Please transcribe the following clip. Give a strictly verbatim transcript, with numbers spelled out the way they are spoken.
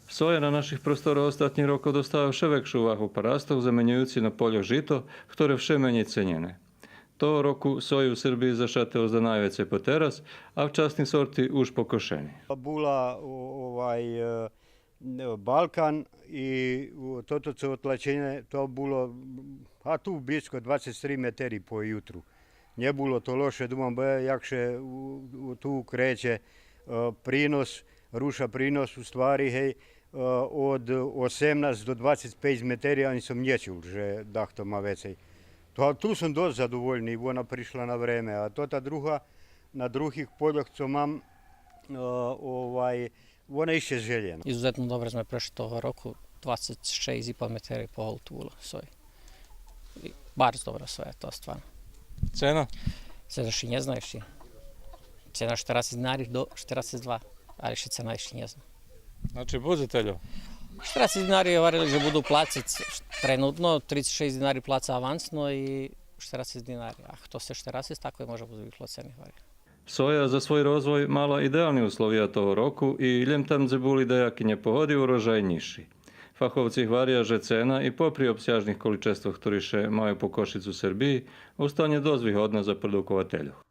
Соя на наших просторох остатнїх рокох достава вше векшу увагу в парастох, заменююци на польох жито, хторе вше менєй ценєне. Того року сою у Сербиї зашате озда найвецей потераз, а вчасни сорти уж покошени. Була, о-, овай, е, Балкан и, о, тото цо отлачене, то було, а ту блїзко двацец три метери по ютру. Нє було то лоше, думам, бо як ше у, у, ту креће, е, принос, руша принос, у ствари, гей, е, од осемнац до двацец пейц метери, ани сом нє чул же дахто ма вецей. То, а ту сом досц задовольни, вона пришла на време, а то та друга, на других польох цо мам, е, овай, вона ище желєна. Изузетно добре зме прешли того року, двацец шейсц и пол метери по голту було сої. И барз добра соя, то стварно. Цена? Цена ши нє зна иши. Цена штерацец динари до штерацец два, але ши цена иши нє зна. Значи, будзе тельо? Штерацец динари гварели же буду плацец тренутно, трицец шейсц динари плаца авансно и штерацец динари. А хто сце штерацец, такой може буду виплацени, гварели. Соя за свой розвой мала идеални условия того року и лєм там дзе були даяки нєпогоди, урожай нїзши. Фаховци гваря же цена и попри обсяжних количествох хтори ше маю покошиц у Сербиї, останє досц вигодна за продуковательох.